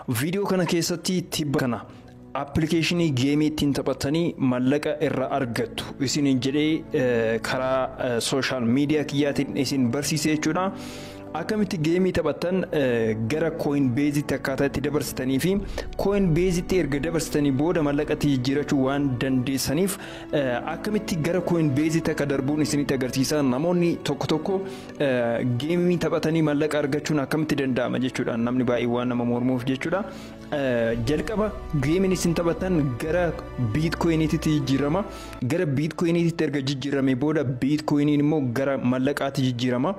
Viidiyoo kana keessatti tibba kana appilikeeshinii geemii ittiin taphatanii mallaqa irraa argattu isiniin jedhee karaa sooshaal miidiyaa kiyyaatiin isin barsiise jechuudha. Akkamitti geemii taphattan gara Coinbase'itti akkaataa itti dabarsitanii fi Coinbase'itti erga dabarsitanii booda mallaqatti jijjiirachuu waan dandeessaniif akkamitti gara Coinbase'itti akka darbuun isinitti agarsiisa. Namoonni tokko tokko geemii taphatanii mallaqa argachuun akkamitti danda'ama jechuudha. Namni baay'ee waan nama mormuuf jechuudha. Jalqaba geemiin isin taphattan gara Bitcoin'itti jijjiirama. Gara Bitcoin'itti erga jijjiirame booda Bitcoin'iin immoo gara mallaqaatti jijjiirama.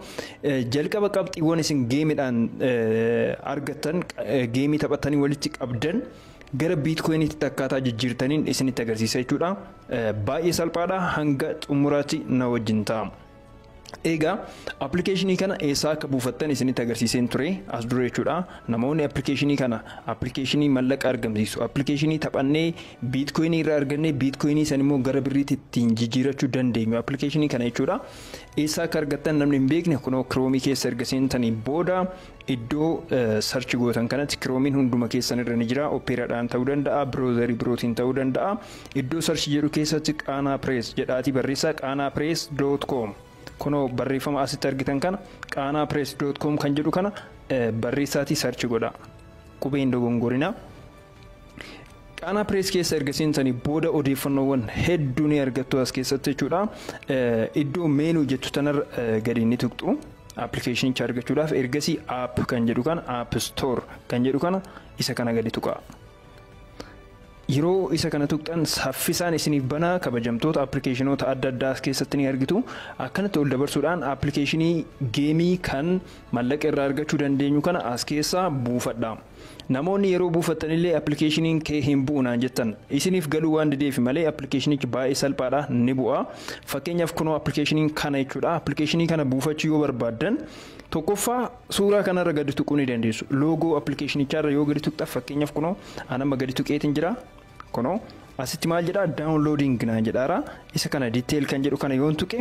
Jalqaba qabxiiwwan isin geemiidhaan argattan, geemii taphattanii walitti qabdan gara Bitcoin'itti akkaataa jijjiirtaniin isinitti agarsiisa jechuudha. Baay'ee salphaadha, hanga xumuraatti na wajjin ta'a. Egaa appilikeeshinii kana eessaa akka buufattan isinitti agarsiiseen ture as dura jechuudha. Namoonni appilikeeshinii kana, appilikeeshinii mallaqa argamsiisu, appilikeeshinii taphannee Bitcoinii irraa argannee Bitcoinii san immoo gara birriitti ittiin jijjiirachuu dandeenyu appilikeeshinii kana jechuudha. Eessaa akka argattan namni hin beekne kunoo Kiroomii keessa erga seentanii booda iddoo sarchi gootan kanatti Kiroomiin hunduma keessan irra ni jira. Opeeraadhaan ta'uu danda'a, biroozarii birootiin ta'uu danda'a. Iddoo sarchi jedhu keessatti Qaanaa Pirees jedhaatii barreessaa, qaanaapirees.com. Kunoo barreeffama asitti argitan kana qaanaapirees.com kan jedhu kana barreessaatii sarchi godha. Qubeen dogongorinaa. Qaanaa Pirees keessa erga seentanii booda odeeffannoowwan hedduu ni argattu as keessatti jechuudha. Iddoo meenuu jettu tanarra gadi ni tuqxu. Appilikeeshinicha argachuudhaaf ergasii app kan jedhu kana, app store kan jedhu kana, isa kana gadi tuqa. Yeroo isa kana tuqxan saffisaan isiniif banaa. Kabajamtoota, appilikeeshinoota adda addaa as keessatti ni argitu. Akkanatti ol dabarsuudhaan appilikeeshinii geemii kan mallaqa irraa argachuu dandeenyu kana as keessaa buufadha. Namoonni yeroo buufattanillee appilikeeshiniin kee hin bu'u naan jettan, isiniif galuu waan dideef malee appilikeeshinichi baay'ee salphaadha, ni bu'a. Fakkeenyaaf kunoo appilikeeshiniin kana jechuudha. Appilikeeshinii kana buufachuu yoo barbaaddan tokkoffaa suuraa kanarra gadi tuquu ni dandeessu. Loogoo appilikeeshinichaarra yoo gadi tuqxan, fakkeenyaaf kunoo anamma gadi tuqeetiin jira. Kunoo asitti maal jedhaa? Downloading naan jedhaara. Isa kana detail kan jedhu kana yoon tuqe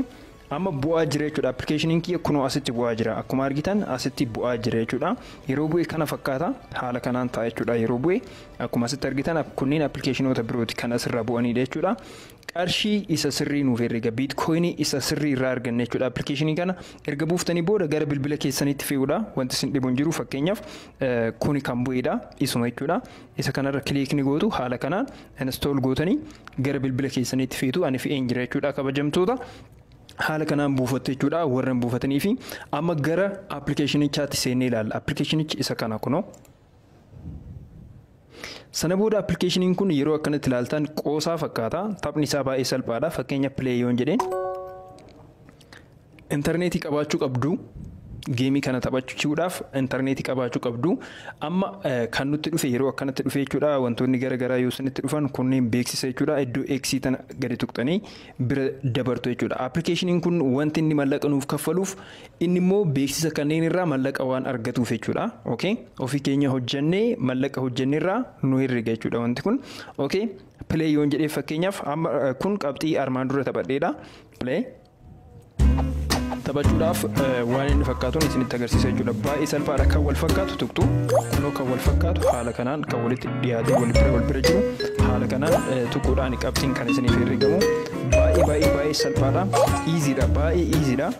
amma bu'aa jira jechuudha. Appilikeeshiniin kiyya kunoo asitti bu'aa jira. Akkuma argitan asitti bu'aa jira jechuudha. Yeroo bu'e kana fakkaata, haala kanaan ta'a jechuudha. Yeroo bu'e akkuma asitti argitan kunneen appilikeeshinoota birooti kan asirraa bu'anidha jechuudha. Qarshii isa sirrii nuuf herrega, Bitcoinii isa sirrii irraa arganne jechuudha. Appilikeeshinii kana erga buuftanii booda gara bilbila keessanitti fe'uudha. Wanti isin dhibu hin jiru. Fakkeenyaaf kuni kan bu'edha isuma jechuudha. Isa kanarra click ni gootu, haala kanaan install gootanii gara bilbila keessanitti feetu. Ani fe'een jira jechuudha kabajamtoota. Haala kanaan buufattu jechuudha warra buufatanii fi amma gara appilikeeshinichaatti seennee ilaalla. Appilikeeshinichi isa kana kunoo. Sana booda appilikeeshiniin kun yeroo akkanatti ilaaltan qoosaa fakkaata. Taphni isaa baay'ee salphaadha. Fakkeenya play yoon jedheen, intarneetii qabaachuu qabdu. Geemii kana taphachuudhaaf intarneetii qabaachuu qabdu. Amma kan nutti dhufe yeroo akkanatti dhufe jechuudha. Wantoonni garaagaraa yoo isinitti dhufan kunneen beeksisa jechuudha. Iddoo X tana gadi tuqxanii bira dabartu jechuudha. Appilikeeshiniin kun wanti inni mallaqa nuuf kaffaluuf inni immoo beeksisa kanneen irraa mallaqa waan argatuuf jechuudha. Okay? Ofii keenya hojjannee mallaqa hojjannee irraa nu herrega jechuudha wanti kun. Okay? Play yoon jedhee, fakkeenyaaf amma kun qabxii armaan dura taphadheedha. Play. Taphachuudhaaf waan inni fakkaatuun isinitti agarsiisa jechuudha. Baay'ee salphaadha, kan wal fakkaatu tuqxu. Kunoo kan wal fakkaatu haala kanaan kan walitti dhiyaatee wal bira jiru haala kanaan tuquudhaan qabxiin kan isiniif herregamu. Baay'ee baay'ee baay'ee salphaadha. Easy dha, baay'ee easy dha.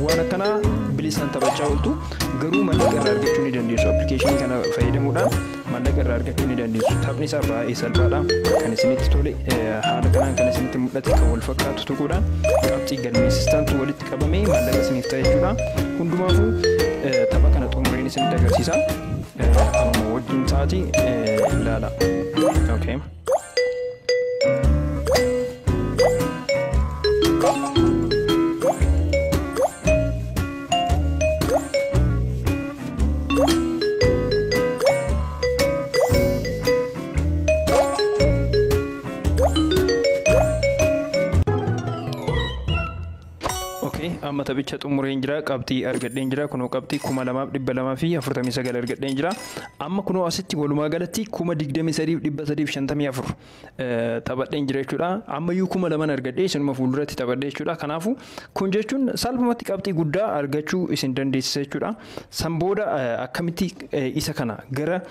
Waan akkanaa bilisaan taphachaa ooltu, garuu mallaqa irraa argachuu ni dandeessu. Appilikeeshinii kana fayyadamuudhaan mallaqa irraa argachuu ni dandeessu. Taphni isaa baay'ee salphaadha. Kan isinitti tole haala kanaan kan isinitti mul'ate kan wal fakkaatu tuquudhaan qabxii galmeessistantu walitti qabamee maallaqa isiniif ta'a jechuudha. Hundumaafuu tapha kana xumureen isinitti agarsiisa. Anuma wajjin taati ilaala. Okay. Okay, Amma taphicha xumureen jira, qabxii argadheen jira. Kunoo qabxii 2249 argadheen jira. Amma kunoo asitti walumaa galatti 23,354 taphadheen jira jechuudha. Ammayyuu 2000 argadhee isinuma fuulduratti taphadhee jechuudha. Kanaafuu kun jechuun salphumatti qabxii guddaa argachuu isin dandeessisa jechuudha. San booda akkamitti isa kana gara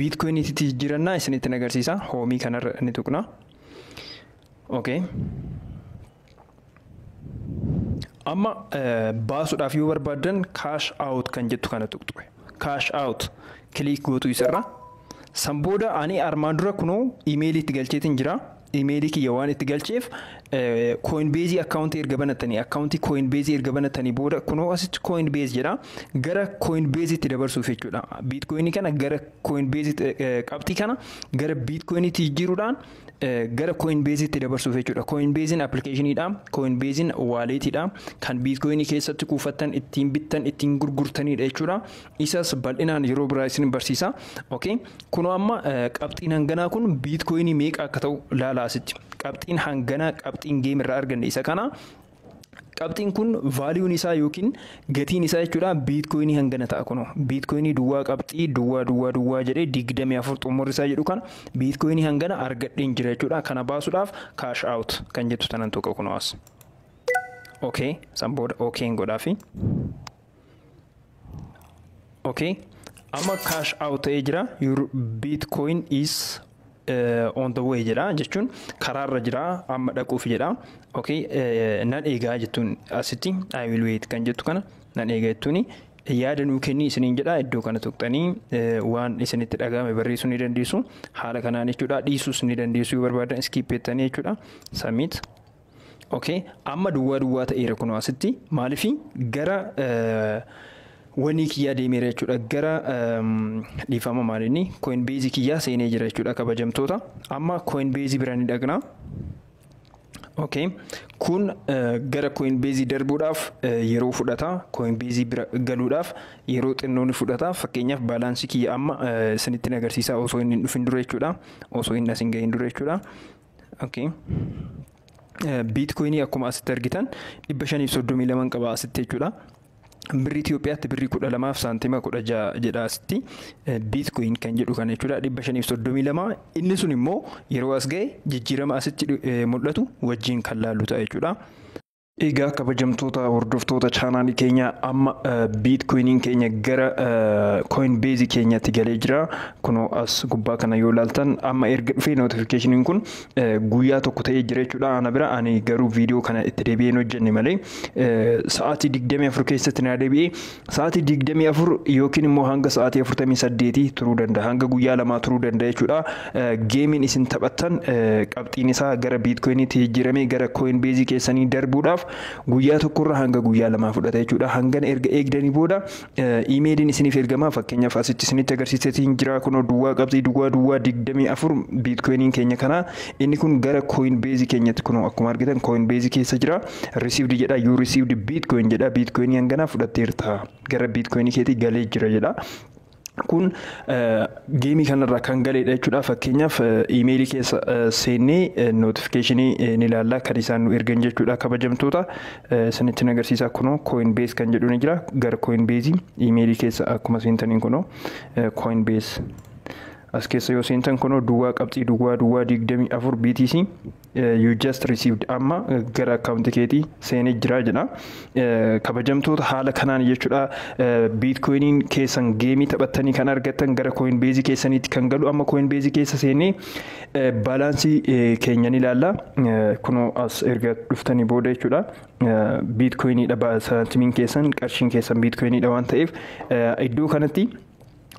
Bitcoiniitti jijjiirannaa isinitti agarsiisa. Home kanarra ni tuqna. Okay. Amma baasuudhaaf yoo barbaaddan cash out kan jettu kana tuqxu. Cash out click gootu isarra. San booda ani armaan dura kunoo imeelii itti galcheetiin jira. Imeelii kiyya waan itti galcheef, Coinbase akkaawuntii erga banattanii, akkaawuntii Coinbase erga banattanii booda, kunoo asitti Coinbase jedha, gara Coinbase itti dabarsuuf jechuudha. Bitcoinii kana gara Coinbase, qabxii kana gara Bitcoiniitti jijjiiruudhaan gara Coinbase itti dabarsuuf jechuudha. Coinbasein appilikeeshiniidha. Coinbasein walletiidha. Kan Bitcoinii keessatti kuufattan, ittiin bittan, ittiin gurgurtanidha jechuudha. Isas bal'inaan yeroo biraa isin barsiisa. Okay. Kunoo amma qabxiin hanganaa kun Bitcoinii meeqa akka ta'u laala asitti. Qabxiin hanganaa, qabxiin game irraa arganne isa kana. Qabxiin kun valueun isaa yookiin gatiin isaa jechuudha Bitcoinii hangana ta'a. Kunoo Bitcoinii duwwaa qabxii duwwaa duwwaa duwwaa jedhee 24 xumurri isaa jedhu kana Bitcoinii hangana argadheen jira jechuudha. Kana baasuudhaaf cash out kan jettu tanan tuqa kunoo as. Okay, san booda okay godhaafi. Okay, amma cash out ta'ee jira. "Your Bitcoin is on the way" jedha, jechuun karaarra jira, amma dhaquuf jedha. Okay, nan eegaa jettuun asitti "I will wait" kan jettu kana nan eegaa jettuuni yaada nuu kenni isiniin jedha. Iddoo kana tuqxanii waan isinitti dhagahame barreessuu ni dandeessu. Haala kanaan jechuudha, dhiisuus ni dandeessu yoo barbaadan, skip jettanii jechuudha. Submit. Okay, amma duwwaa duwwaa ta'eera kunoo asitti. Maalifi gara wanii kiyyaa deemeera jechuudha, gara, dhiifama, maalinni Coinbase kiyyaa seenee jira jechuudha. Kabajamtoota, amma Coinbase bira ni dhaqna. Okay. Kun gara Coinbase darbuudhaaf yeroo fudhata. Coinbase bira galuudhaaf yeroo xinnoo ni fudhata. Fakkeenyaaf balance kiyya amma isinitti agarsiisaa osoo inni hin dhufin dura jechuudha. Osoo inni as hin gahin dura jechuudha. Okay. Bitcoinii akkuma asitti argitan 532 qaba asitti jechuudha. Birrii Itoophiyaatti birrii 12f saantima 16 jedha asitti Bitcoin kan jedhu kana jechuudha, 532. Inni sun immoo yeroo as ga'e jijjiirama asitti mul'atu wajjin kan laallu ta'a jechuudha. Egaa kabajamtoota hordoftoota chaanaalii keenya, amma Bitcoiniin keenya gara Coinbase keenyatti galee jira. Kunoo as gubbaa kana yoo ilaaltan, amma erga dhufee notificationiin kun guyyaa tokko ta'ee jira jechuudha. Ana bira ani garuu viidiyoo kana itti deebi'ee hin hojjenne malee sa'aatii 24 keessatti naa deebi'ee, sa'aatii 24 yookiin immoo hanga sa'aatii 48 turuu danda'a. Hanga guyyaa 2 turuu danda'a jechuudha. Gameiin isin taphattan qabxiin isaa gara Bitcoiniitti jijjiiramee gara Coinbase keessanii darbuudhaaf guyyaa tokkorra hanga guyyaa 2 fudhata jechuudha. Hangana erga eegdanii booda iimeeliin isiniif ergama. Fakkeenyaaf asitti isinitti agarsiiseetiin jira, kunoo duwwaa qabxii duwwaa duwwaa 24 Bitcoiniin keenya kana. Inni kun gara Coinbase keenyatti, kunoo akkuma argitan Coinbase keessa jira. "Received" jedha, "You received Bitcoin" jedha. Bitcoinii hangana fudhatteerta, gara Bitcoinii keetii galee jira jedha. Kun gameii kanarraa kan galeedha jechuudha. Fakkeenyaaf iimeelii keessa seennee notificationii ni ilaalla kan isaan nu ergan jechuudha. Kabajamtoota, isinitti agarsiisa, kunoo Coinbase kan jedhu ni jira. Gara Coinbase iimeelii keessa akkuma seentaniin, kunoo Coinbase as keessa yoo seentan, kunoo duwwaa qabxii duwwaa duwwaa 24 BTC "You just received", amma gara akkaawuntii keetii seenee jira jedha. Kabajamtoota, haala kanaan jechuudha Bitcoiniin keessan gameii taphattanii kan argattan gara Coinbase keessaniitti kan galu. Amma Coinbase keessa seenee balance keenya ni ilaalla. Kunoo as erga dhuftanii booda jechuudha. Bitcoiniidha saantimiin keessan, qarshiin keessan Bitcoiniidha waan ta'eef, iddoo kanatti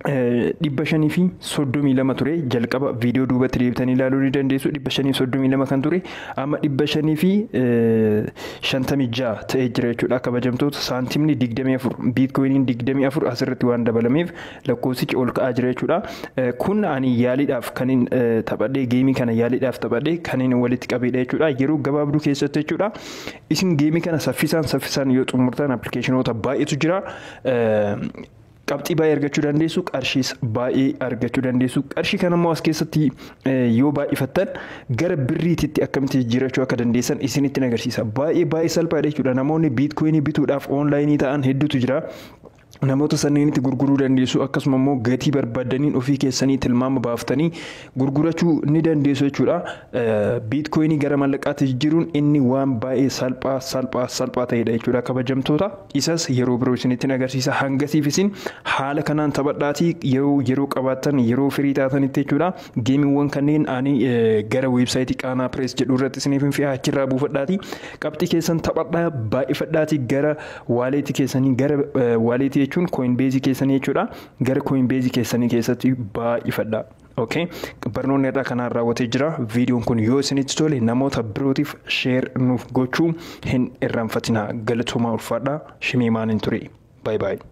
532 ture jalqaba. Viidiyoo duubatti deebitanii ilaaluu ni dandeessu. 532 kan ture amma 556 ta'ee jira jechuudha. Kabajamtoota, saantimni 24, Bitcoiniin 24 asirratti waan dabalameef lakkoofsichi ol ka'aa jira jechuudha. Kun ani yaaliidhaaf kanin taphadhee, gameii kana yaaliidhaaf taphadhee kanin walitti qabeedha jechuudha, yeroo gabaabduu keessatti jechuudha. Isin gameii kana saffisaan saffisaan yoo xumurtan, appilikeeshinoota baay'eetu jira. Qabxii baay'ee argachuu dandeessu, qarshiis baay'ee argachuu dandeessu. Qarshii kana immoo as keessatti yoo baay'ifattan gara birriititti akkamitti jijjiirachuu akka dandeessan isinitti agarsiisa. Baay'ee baay'ee salphaadha jechuudha. Namoonni Bitcoinii bituudhaaf onlineii ta'an hedduutu jira. Namoota sanneenitti gurguruu dandeessu, akkasuma immoo gatii barbaadaniin ofii keessanii tilmaama baaftanii gurgurachuu ni dandeessu jechuudha. Bitcoinii gara mallaqaatti jijjiiruun inni waan baay'ee salphaa salphaa salphaa ta'edha jechuudha, kabajamtoota. Isas yeroo biroo isinitti agarsiisa. Hangasiif isin haala kanaan taphadhaatii yeroo yeroo qabaattan, yeroo firii taatanitti jechuudha. Gameiiwwan kanneen ani gara websiteii Qaanaa Pirees jedhu irratti isiniif hin fe'a, achirraa buufadhaatii qabxii keessan taphadhaa, baay'ifadhaatii gara walletii keessanii, gara walletii jechuun Coinbaseii keessanii jechuudha, gara Coinbaseii keessanii keessatti baay'ifadha. Okay. Barnoonni irraa kanaan raawwatee jira. Viidiyoon kun yoo isinitti tole namoota birootiif share nuuf gochuu hin irraanfatinaa. Galatoomaa, ulfaadhaa. Shimee maaniin ture. Bye bye.